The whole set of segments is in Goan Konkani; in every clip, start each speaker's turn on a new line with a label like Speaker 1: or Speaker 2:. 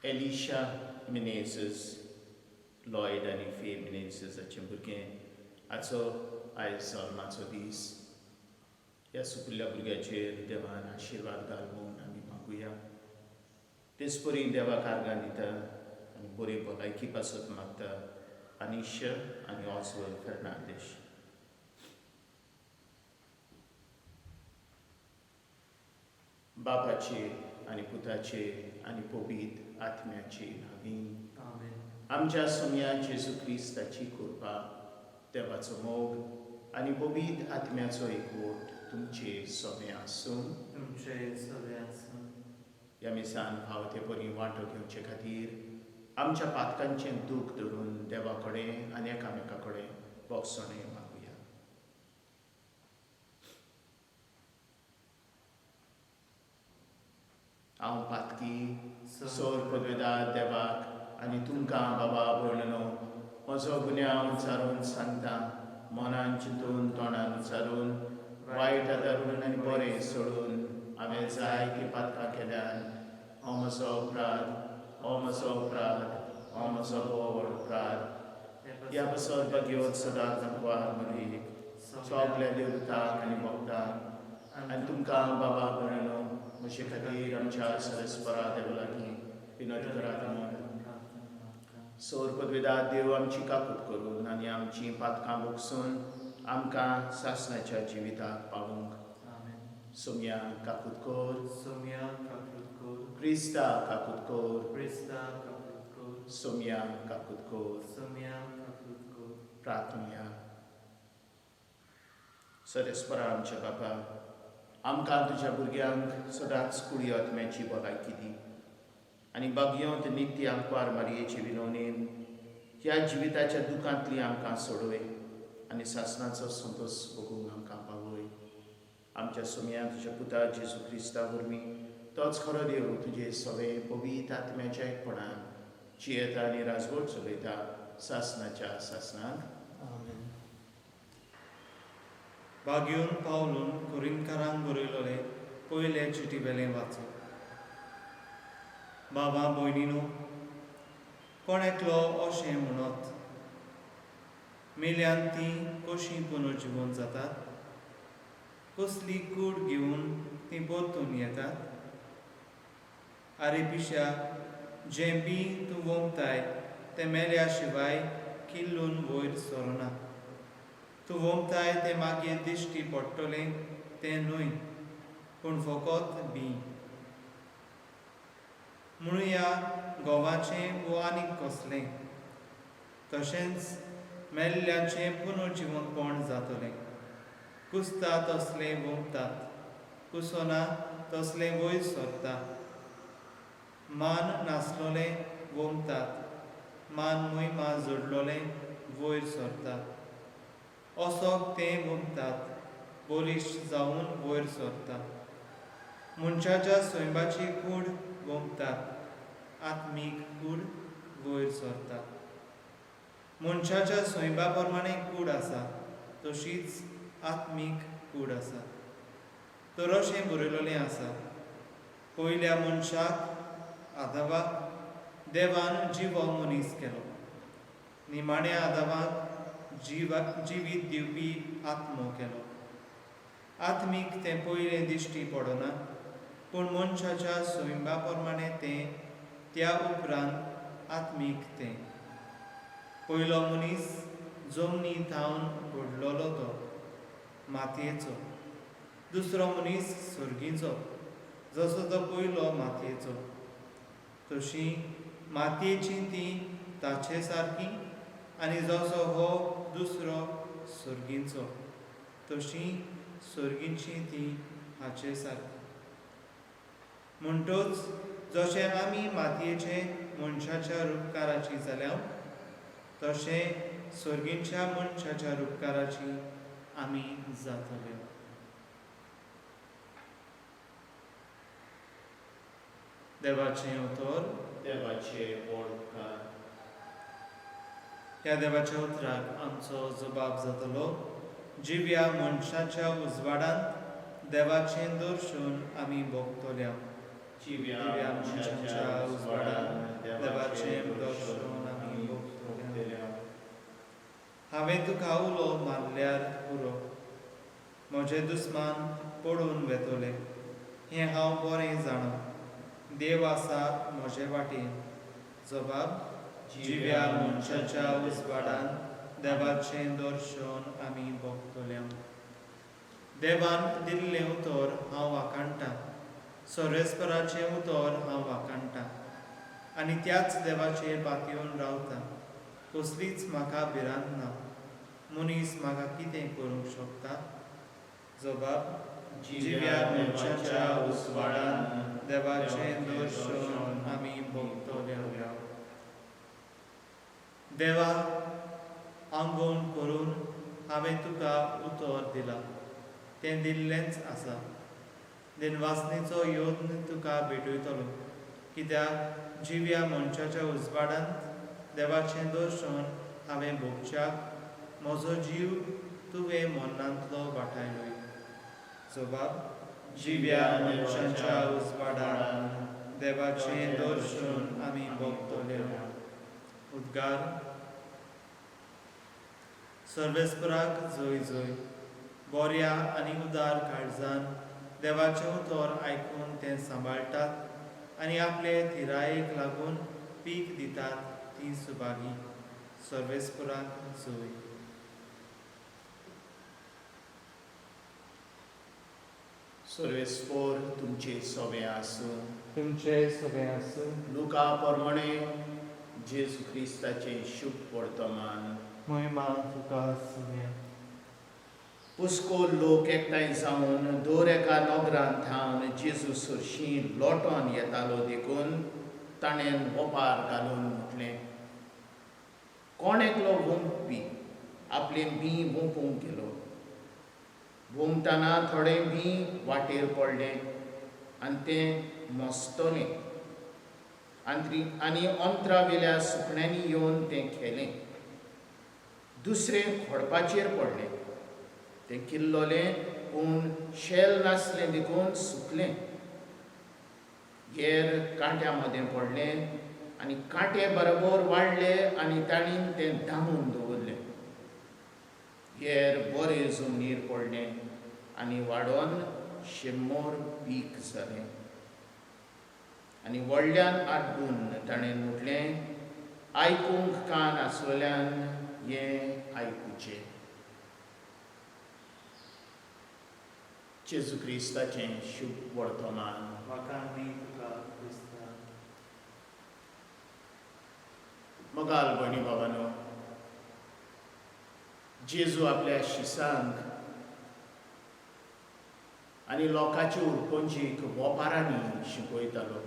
Speaker 1: एलिशा मिनेझीस, लॉयड आनी फे मिनेझीस हाचें भुरगें हाचो आयज जल्माचो दीस. ह्या सुपुल्ल्या भुरग्याचेर देवान आशिर्वाद घाल म्हूण आमी मागुया. तेच परी देवाक आर्गां दिता आनी बरी भलायकी पासत मागता अनिश आनी ऑस्वल फेर्नांदीश. बापाचे आनी पुताचे आनी पवित्र आत्म्याचे नांवी.
Speaker 2: आमेन.
Speaker 1: आमच्या सोम्या जेजू क्रिस्ताची कृपा, देवाचो मोग आनी पवित्र आत्म्याचो एकवट तुमचे सोमे आसूं.
Speaker 2: तुमचे सगळे आसूं.
Speaker 1: ह्या मिसान फावो ते परी वांटो घेवचे खातीर आमच्या पातकांचें दूख धरून देवा कडेन आनी एकामेका कडेन भोगसणें मागुया. हांव पातकी सोर पदवेदार देवाक आनी तुमकां बाबा भयणनो म्हजो गुन्यांव उचारून सांगता. मनान चिंतून, तोंडान उचारून, वायट आदारून आनी बरें सोडून हांवें जायतीं पातकां केल्यान. हो म्हजो अपराध, हो म्हजो अपराध, हो म्हजो व्हड अपराध. ह्या पासत भाग्यवत सदांच आंकवार मरीक, सगल्या देवताक आनी भक्तांक आनी तुमकां बाबा भयणनो म्हजे खातीर आमच्या सरस्परा देवा लागीं विनोद करात म्हूण. सोर पदवेदार देव आमची काकूत करून आनी आमचीं पातकां भोगसून आमकां सासणाच्या जिविताक पावूंक.
Speaker 2: आमेन.
Speaker 1: सोम्या काकूत कर.
Speaker 2: सोम्या काकूत कर.
Speaker 1: क्रिस्ता काकूत कर.
Speaker 2: क्रिस्ता काकूत कर.
Speaker 1: सोम्या काकूत कर.
Speaker 2: सोम्या काकूत कर.
Speaker 1: प्रार्थनया. सरेस्परा आमच्या बापा, आमकां तुज्या भुरग्यांक सदांच कुडी आत्म्याची भलायकी दी आनी बागयोंत नित्य आंकवार मारयेचे विनवणेन ह्या जिविताच्या दुखांतली आमकां सोडय आनी सासणाचो संतोश भोगूंक आमकां पावय. आमच्या सोम्या तुज्या पुता जेजू क्रिस्ता वरवीं, तोच खरो देव, तुजे सवे पवित्र आत्म्याच्या एकपणान जियेता आनी राजवट चलयता सासणाच्या सासणाक.
Speaker 2: आमेन. बागयोन पावलून कोरिंतकारांक बरयलोले पयले चिटी वेलें वाचप. बाबा भयणीनो, कोण एकलो अशें म्हणत, मेल्यान तीं कशीं पुनर्जिवन जातात? कसली कूड घेवन तीं परतून येतात? आरे पिश्या, जें बीं तूं वोमताय तें मेल्या शिवाय किल्लून वयर सरना. तूं वोमताय तें मागीर दिश्टी पडटलें तें न्हय, पूण फकत बीं. म्हणुया गंवाचें वो आनीक कसलें. तशेंच मेल्ल्याचें पुनर्जिवनपण जातलें. कुसता तसलें वोमतात, कुसना तसलें वयर सरता. मान नासलोलें वोमतात, मान मोहिमा जोडलोलें वयर सरता. असोक तें वोमतात, बळिश्ट जावन वयर सरता. मनशाच्या सैमाची कूड वोमतात, आत्मीक कूड वयर सरता. मनशाच्या सैमा प्रमाणे कूड आसा, तशीच आत्मीक कूड आसा. तर अशें बरयलोलें आसा, पयल्या मनशाक आदावाक देवान जिवो मनीस केलो, निमाण्या आदावाक जिवीत दिवपी आत्मो केलो. आत्मीक तें पयलें दिश्टी पडना, पूण मनशाच्या सैमा प्रमाणे तें, त्या उपरांत आत्मीक तें. पयलो मनीस जमनी थावन घडलोलो, तो मातयेचो. दुसरो मनीस सर्गीचो. जसो तो पयलो मातयेचो, तशी मातयेची ती ताचे सारकी, आनी जसो हो दुसरो सर्गीचो, तशी सर्गीची ती हाचे सारकी. म्हणटच जशें आमी मातयेचे मनशाच्या रुपकाराची जाल्या, तशें सर्गीच्या मनशाच्या रुपकाराची आमी जातले. देवाचें उतर.
Speaker 1: देवाचे व्हड उपकार.
Speaker 2: ह्या देवाच्या उतराक आमचो जबाब जातलो, जिव्या मनशाच्या उजवाडांत देवाचें दर्शन आमी भोगतल्या. जिव्या मनशाच्या उजवाडान देवाचें दर्शन आमी भोगतले. हांवें तुका उलो मारल्यार पुरो, म्हजे दुस्मान पडून वेतले हें हांव बरें जाणा. देव आसा म्हजे वाटेन. जबाब: जिव्या मनशाच्या उजवाडान देवाचें दर्शन आमी भोगतले. देवान दिल्लें उतर हांव वाखाणटां, सर्वेस्पराचें उतर हांव वाखाणटां आनी त्याच देवाचेर पातयेवन रावतां. कसलीच म्हाका भिरांत ना. मनीस म्हाका कितें करूंक शकता? जबाब: जिव्या मनशाच्या उजवाडान देवाचें दर्शन आमी भोगतले. देवा, आंगवण करून हांवें तुका उतर दिलां, तें दिल्लेंच आसा. दिनवासनेचो यत्न तुका भेटयतलो, कित्याक जिव्या मनशाच्या उजवाडांत देवाचें दर्शन हांवें भोगच्याक म्हजो जीव तुवें मरणांतलो वाटायलोय. जबाब: जिव्या मनशाच्या उजवाडान देवाचें दर्शन आमी भोगतले. उद्गार: सर्वेस्पराक जय जय. बऱ्या आनी उदार काळजान देवाचें उतर आयकून तें सांबाळटात आनी आपले थिरायेक लागून पीक दितात तीं सुभागी. सर्वेस्पराक जय.
Speaker 1: सर्वेस्पोर तुमचे सोबे आसूं.
Speaker 2: तुमचे सगळे आसूं.
Speaker 1: लुका प्रमाणे जेजू क्रिस्ताचें शुभ वर्तमान.
Speaker 2: महिमा तुका सुन्या.
Speaker 1: पुस्कोल लोक एकठांय जावन दर एका नगरांत थावन जेजू सरशीं लोटोन येतालो देखून ताणें ओपार घालून म्हटलें, कोण एकलो वोंपपी आपलें बीं वोंपूंक गेलो. वोमतना थोडें बीं वाटेर पडलें आनी तें मस्तलें आनी अंतरा वेल्या सुकण्यांनी येवन तें खेलें. दुसरें खोडपाचेर पडलें, तें किल्लोलें पूण शेल नासलें देखून सुकलें. हेर कांट्या मदें पडलें आनी कांटे बरोबर वाडले आनी तांणी तें दामून दवरलें. हेर बरें जमनीर पडलें आनी वाडोन 100 पीक जालें. आनी व्हडल्यान आड्डून ताणें म्हटलें, आयकूंक कान आसलेल्यान हें आयकुचें. जेजू क्रिस्ताचें शुभ वर्तमान.
Speaker 2: वाखाणनी तुका क्रिस्ता.
Speaker 1: मोगाल भयणी बाबानो, जेजू आपल्या शिसांक आनी लोकांचे उरपंजीक वोपारांनी शिकयतालो.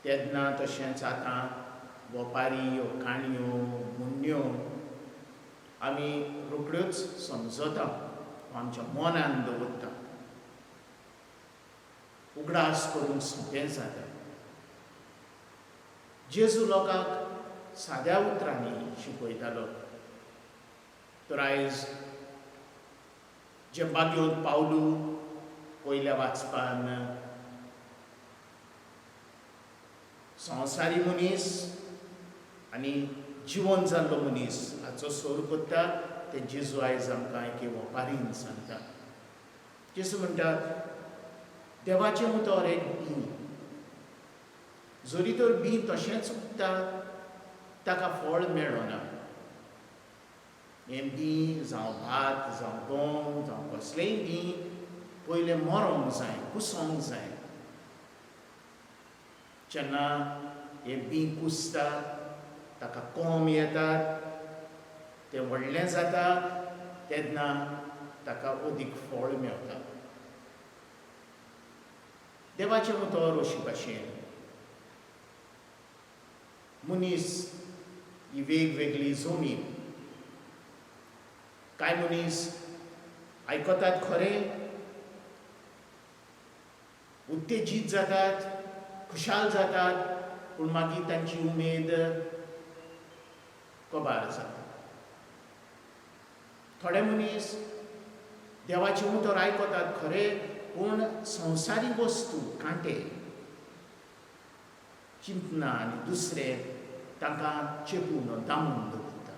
Speaker 1: तेन्ना तशेंच आतां वोपारी ह्यो काणयो म्हणण्यो आमी रोखड्योच समजता, आमच्या मनान दवरता, उगडास करूंक सोंपें जाता. जेजू लोकांक साद्या उतरांनी शिकयतालो. तर आयज जे बागयोत पावलू पयल्या वाचपान संवसारी मनीस आनी जिवन जाल्लो मनीस हाचो सोर करता ते जेजू आयज आमकां एके वपारीन सांगता. जेजू म्हणटा, देवाचें उतर एक बीं, जरी तर बीं तशेंच उगता ताका फळ मेळना. हें बीं जावं भात जावं गंव जावं कसलेंय बीं पयलें मरोंक जाय, कुसोंक जाय. जेन्ना हें बीं कुसता ताका कोंब येतात, तें व्हडलें जाता, तेन्ना ताका अदीक फळ मेळटा. देवाचें उतर अशे भाशेन मनीस ही वेगवेगळी जमीन. कांय मनीस आयकतात खरें, उत्तेजीत जातात, खुशाल जातात, पूण मागीर तांची उमेद कबार जाता. थोडे मनीस देवाचें उतर आयकतात खरें, पूण संवसारीक वस्तू कांटे चिंतना आनी दुसरे तांकां चेपून दामून दवरता.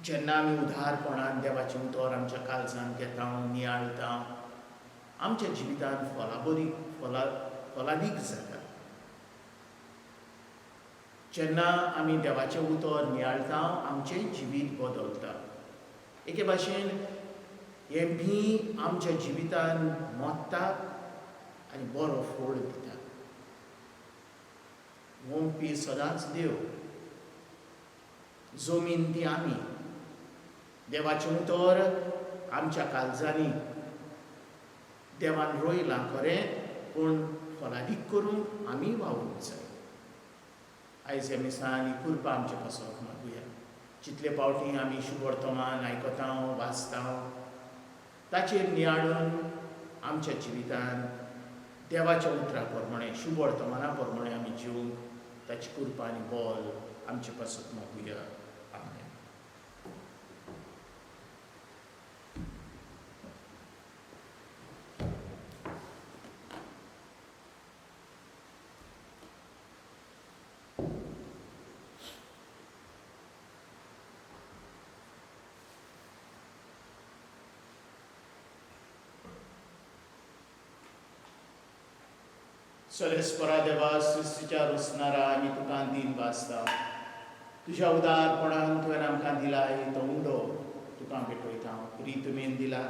Speaker 1: जेन्ना आमी उदारपणान देवाचें उतर आमच्या काळजान घेता, नियाळता, आमच्या जिवितान फलाबरी फलादीक जाता. जेन्ना आमी देवाचें उतर नियाळता आमचें जिवीत बदलता. एके भाशेन हें बीं आमच्या जिवितान मोडटा आनी बरो फोड दिता. वोंपी सदांच देव, जमीन ती आमी. देवाचें उतर आमच्या काळजांनी देवान रोयलां खरें, पूण फलादीक करूंक आमी वावरूंक जाय. आयज ह्या मिसांनी कृपा आमचे पासत मागुया. जितले फावटी आमी शुभवर्तमान आयकता, वाचता, ताचेर नियाळून आमच्या जिवितान देवाच्या उतरा प्रमाणे, शुभवर्तमाना प्रमाणे आमी जिवूंक ताची कृपा आनी बल आमचे पासत मागुया. आमेन. सरेस्परा देवा, सृश्टीच्या रुसणारा आमी तुका दीन वाचता. तुज्या उदारपणान तुवें आमकां दिला तो उंडो तुका भेटयता. रितुमेन दिला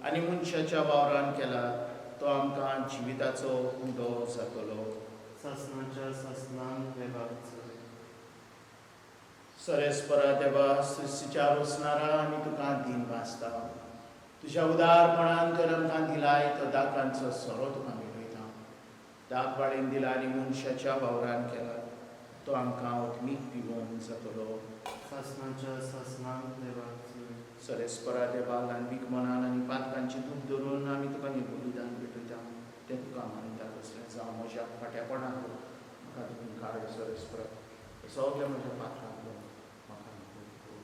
Speaker 1: आनी मनशाच्या वावरान केला तो आमकां जिविताचो उंडो जातलो.
Speaker 2: सासणाच्या सासणान देवाक जय.
Speaker 1: सरेस्परा देवा, सृश्टीच्या रोसणारा आमी तुका दीन वाचता. तुज्या उदारपणान तुवें आमकां दिलाय तो दाकांचो सोरो तुका भेटयता. दाक बाळेन दिला आनी मनशाच्या वावरान केला तो आमकां ओतमीक पिवोवन जातलो.
Speaker 2: सासणाच्या सासणान देवाक जय.
Speaker 1: सरेस्परा देवा, ल्हानवीक मनान आनी पातकांची दूख धरून आमी तुका हें बलिदान भेटयता. तें तुका मानता तसलें जावं म्हज्या फाट्यापणाक म्हाका धुवून काड. सरेस्परा, सगळ्या म्हज्या पातकांक म्हाका कर.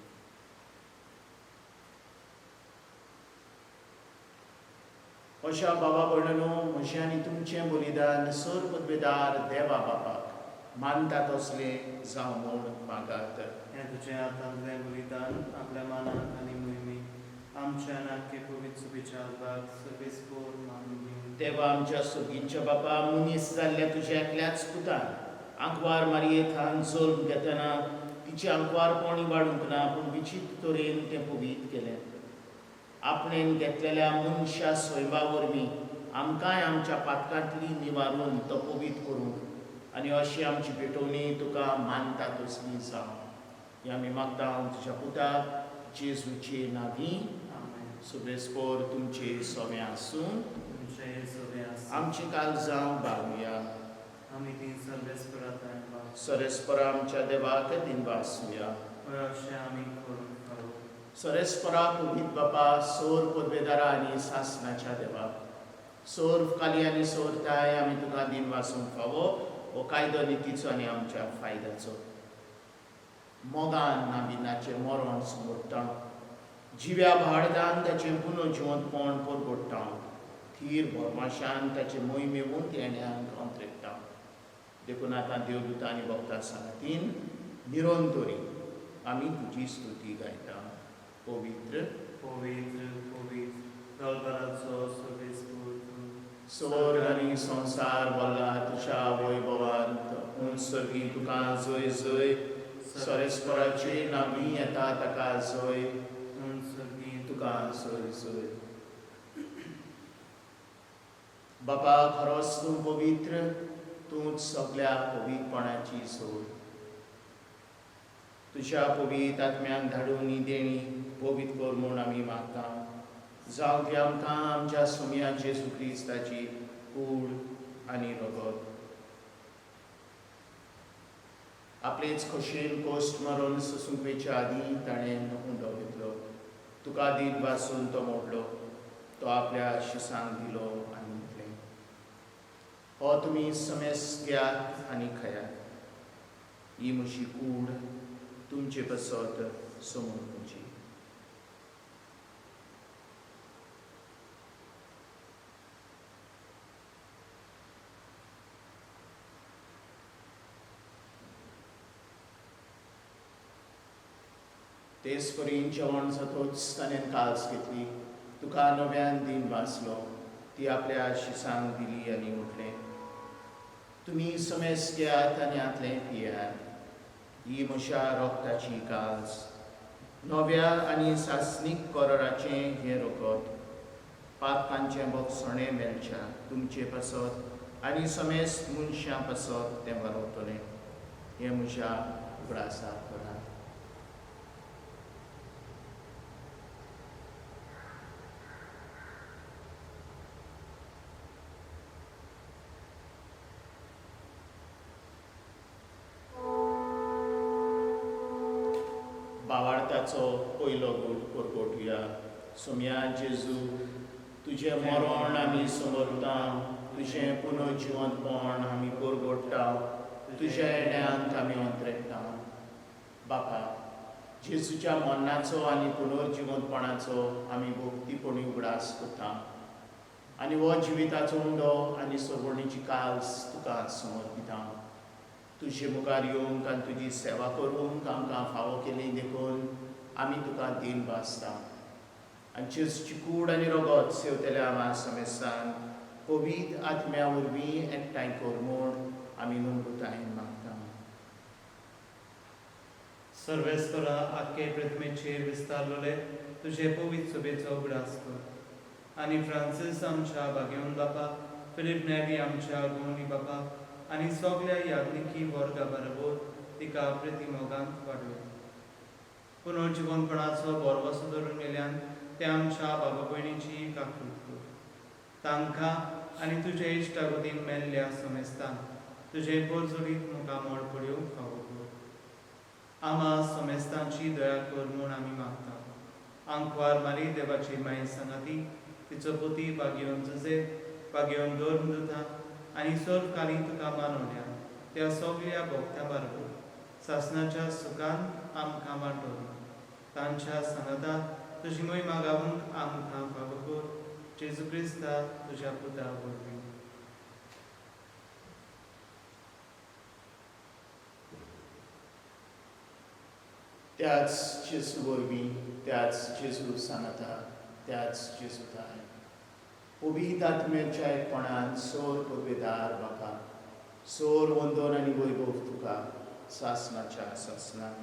Speaker 1: अशा बाबा भयणीनो, म्हजें आनी तुमचें बलिदान सर पदवेदार देवा बापाक मानता तसलें जावं म्हूण मागात.
Speaker 2: हें तुजें हातांतलें बलिदान आपल्या मानाक आनी मोहिमेक आमच्या नाके पवित्र सुबेच्या आदाक सर्वेस्पोर मानून घेवं.
Speaker 1: देवा आमच्या सोगींच्या बापा, मनीस जाल्ल्या तुज्या एकल्याच पुतान आंकवार मारयेथान जल्म घेतना तिचें आंकवारपण वाडूंक ना, पूण विचित्र तरेन तें पवीत केलें. आपणेन घेतलेल्या मनशा सैमा वरवीं आमकांय आमच्या पातकांतली निवारून तो पवीत करूंक आनी अशी आमची भेटवणी तुका मानता तसली जावं हें आमी मागता तुज्या पुताक जेजूचे नांवी.
Speaker 2: आमेन.
Speaker 1: सुब्रेस्पोर तुमचे सोवे आसूं.
Speaker 2: तुमचे सोवे आसूं.
Speaker 1: आमची काळजां बाळुया.
Speaker 2: आमी ती सर्वेस्परा थंय वाच.
Speaker 1: सरेस्परा आमच्या देवाक दिनवासुया.
Speaker 2: हय, अशें आमी करूंक फावो.
Speaker 1: सरेस्परा पवीत बापा, सोर पदवेदारा आनी सासणाच्या देवा, सोर काली आनी सोरताय आमी तुका दिनवासूंक फावो. हो कायदो नितीचो आनी आमच्या फायद्याचो. मोगान नाबिनाचें मरण समोडटा, जिव्या भाडदान ताचें पुनो जिवंतपण परगोडटा, थीर भरमाशान ताचें मोहिमेवून येण्यांक अंतरेकता. देखून आतां देवदूत आनी भक्तां सांगातीन निरंतरी आमी तुजी स्तुती गायता. पवित्र
Speaker 2: पवित्र पवित्र दलबराचो सर्वेस्पोर तूं.
Speaker 1: स्वर्ग आनी संवसार भरला तुज्या वैभवान. उंच सर्गी तुका जय जय. सरेस्पराचे नांवी येता ताका जय.
Speaker 2: उंच सर्गी
Speaker 1: तुका जय जय. बापा, खरोच तूं पवित्र, तूंच सगल्या पवित्रपणाची सोड. तुज्या पवित्र आत्म्याक धाडून ही देणी पवित्र कर म्हूण आमी मागता. जावं ती आमकां आमच्या सोम्या जेजू क्रिस्ताची कूड आनी रगत. आपलेच खोशयेन कोश्ट मारून सोसूंक वयच्या आदीं ताणें उंडो घेतलो, तुका दीत वासून तो मोडलो, तो आपल्या शिसांक दिलो आनी म्हटलें, हो तुमी समेस घेयात आनी खायात. ही म्हजी कूड तुमचे पासत समर्पूची. तेच परीन जेवण जातोच ताणें काल्स घेतली, तुका नव्यान दिन वाचलो, ती आपल्या शिसांक दिली आनी म्हटलें, तुमी समेस घेयात आनी हांतलें पियात, ही म्हज्या रोगताची काल्स, नव्या आनी सासणीक कराराचें हें रगत, पातकांचें बोगसणें मेळच्या तुमचे पासत आनी समेस्त मनशां पासत तें बरोवतलें. हें म्हज्या उगडासाक करात. बावार्थाचो पयलो गूट परगटुया. सोम्या जेजू, तुजें मरण आमी समरता, तुजें पुनर्जिवंतपण आमी परगट्टा, तुज्या येण्यांक आमी अंतरेकता. बापा, जेजूच्या मरणाचो आनी पुनर्जिवंतपणाचो आमी भक्तीपणी उगडास करता आनी हो जिविताचो उंडो आनी सरवणीची काल्स तुका समर्पिता. तुजे मुखार येवंक आनी तुजी सेवा करूंक आमकां फावो केली देखून आमी तुका दीन भासता. आनी जेजूची कूड आनी रगत सेवतल्या आमा समेस्तान पवित्र आत्म्या वरवीं एकठांय कर म्हूण आमी नम्रतायेन मागता.
Speaker 2: सर्वेस्परा आख्खे प्रतिमेचेर विस्तारलेले तुजे पवित्र सभेचो उगडास कर आनी फ्रांसीस आमच्या भाग्यवन बापा, फिलीप नेरी आमच्या गोवनी बापा आनी सगल्या याज्ञिकी वर्गा बरोबर तिका प्रतिमोगांत वाडय. पुनर्जिवनपणाचो भरवसो धरून गेल्यान ते आमच्या बाबा भयणीची काकूत कर. तांकां आनी तुजे इश्टागतीन मेल्ल्या समेस्तांक तुजे पोरजोडीत मुखामळ पळोवंक फावो कर. आमा समेस्तांची दया कर म्हूण आमी मागता. आंकवार मारी देवाची माई सांगाती, तिचो पोती बागेवन जुजे, बागेवन धर्म दुता आनी सर्वकालीन तुका मानवल्या त्या सगल्या भोक्त्यां बरोबर सासणाच्या सुखान आमकां वांटोवन तांच्या सांगाता तुजी महिमा गावूंक आमकां फावो कर. जेजू क्रिस्ता तुज्या पुता वरवीं.
Speaker 1: त्याच जेजू वरवीं, त्याच जेजू सांगाता, त्याच जेजूताय, पवित्र आत्म्याच्या एकपणान सोर पदवेदार बापा, सोर वंदन आनी वैभव तुका सासणाच्या सासणाक.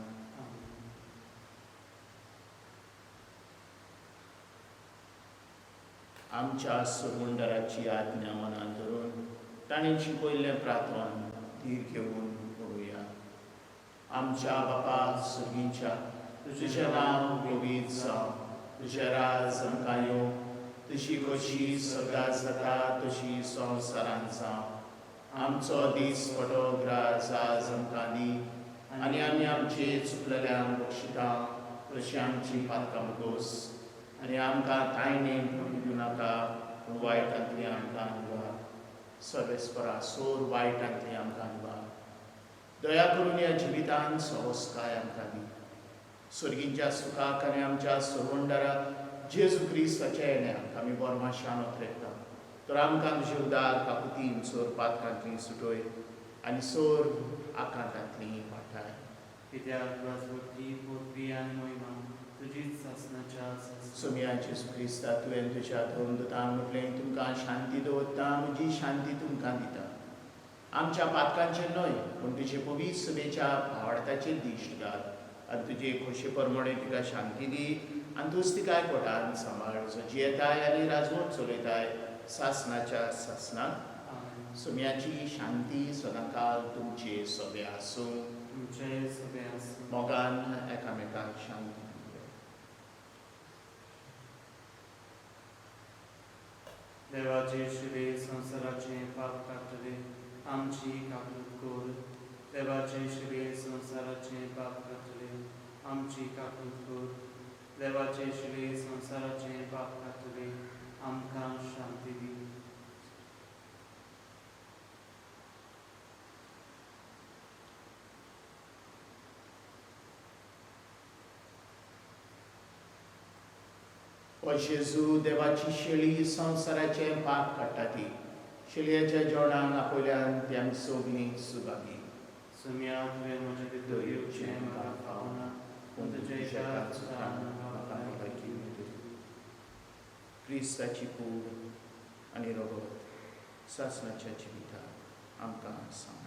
Speaker 1: आमच्या सरवंडराची आज्ञा मनान धरून ताणें शिकयल्लें प्रार्थन धीर घेवन पळोवया. आमच्या बापा सर्गींच्या, तुजें नांव पवित्र जावं, तुजें राज आमकां येवं, तुजी खोशी सदां जाता तशी संवसारांत जावं. आमचो दीस पडो ग्रास आज आमकां दी आनी आमी आमचे चुकलेल्यांक बक्षिता तशी आमची पातकां मुगोस आनी आमकां तायणे दिवं नाका, पूण वायटांतली आमकां निवार. सर्वेस्परा सोर वायटांतली आमकां निवार. दया करून ह्या जिवितान सवस्काय आमकां दी. सर्गींच्या सुखाक आनी आमच्या सरवंडारा जेजू क्रिस्ताच्या येण्याक आमी बोरमाशान ओतरेता. तर आमकां तुजे उदार काकुतीन सोर पातकांतली सुटय आनी सोर आकांतांतली वाटाय.
Speaker 2: कित्याक राजवटी, पदवी आनी महिमा तुजीच सासणाच्या सासणाक.
Speaker 1: सोमया जेजू क्रिस्ता, तुवें तुज्या धर्मदूतांक म्हटलें, तुमकां शांती दवरता, म्हजी शांती तुमकां दिता. आमच्या पातकांचेर न्हय, पूण तुजे पवित्र सभेच्या भावार्थाचेर दिश्ट घाल आनी तुजे खोशे प्रमाणे तिका शांती दी आनी तूंच तिका कोटान सांबाळ, जो जियेताय आनी राजवट चलयताय सासणाच्या सासणाक.
Speaker 2: आमेन.
Speaker 1: सोम्याची शांती सदांकाल तुमचे सगळे आसूं.
Speaker 2: तुमचे सगळे आसूं.
Speaker 1: मोगान एकामेकाक शांती दिवया.
Speaker 2: देवाचे शिरे संवसाराचे पाप काडटले, आमची काकूत कर. देवाचे शिरे संवसाराचे पाप काडटले, आमची काकूत कर. देवाचे शिरे संवसाराचे पाप काडटले, आमकां शांती दी.
Speaker 1: ओ जेजू, देवाची शेळी, संवसाराचें पाप काडटा ती शेळयेच्या जेवणाक आपयल्यान ती आमी सगळीं सुभागी.
Speaker 2: सोम्या, तुवें म्हज्या भितर येवचें म्हाका फावना,
Speaker 1: पूण तुज्या एकाच उतरान म्हाका भलायकी मेळटली. क्रिस्ताची कूड आनी रगत सासणाच्या जिविताक आमकां सांगता.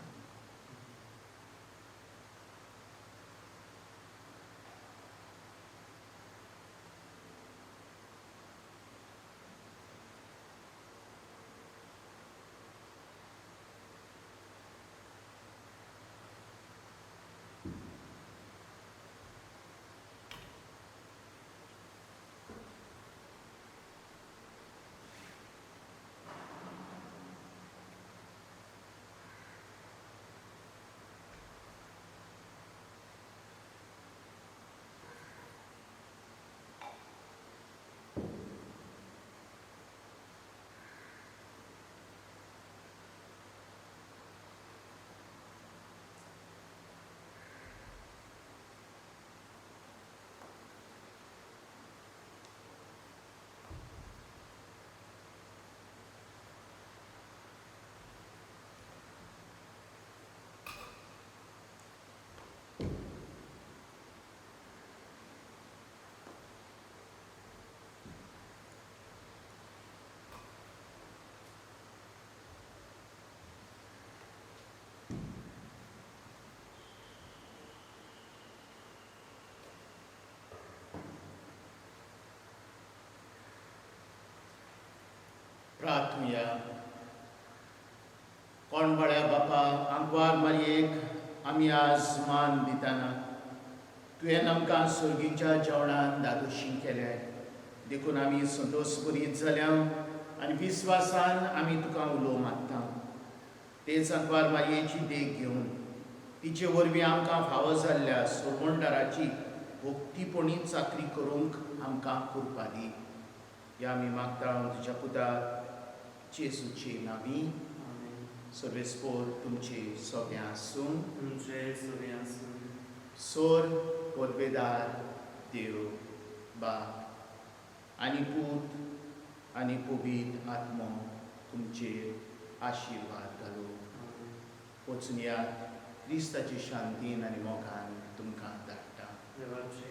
Speaker 1: प्रार्थुया. कोण बळ्या बापा, आंकवार मारयेक आमी आज मान दितना तुवें आमकां सर्गीच्या जेवणान दादोशी केल्या, देखून आमी संतोश बरीत जाल्या आनी विस्वासान आमी तुका उलो मारता. तेच आंकवार मारयेची देख घेवन तिचे वरवीं आमकां फावो जाल्ल्या सोमणदाराची भक्तीपणी चाकरी करूंक आमकां कृपा दी. ह्या आमी मागता तुज्या पुता जेजूचे नांवी. सर्वेस्पोर तुमचे सगळें आसूं.
Speaker 2: तुमचे सगळें आसूं.
Speaker 1: सोर पदवेदार देव बाप आनी पूत आनी पवित्र आत्मो तुमचेर आशिर्वाद घालूं. वचून यात, क्रिस्ताची शांतीन आनी मोगान तुमकां धाडटा.
Speaker 2: देवाचे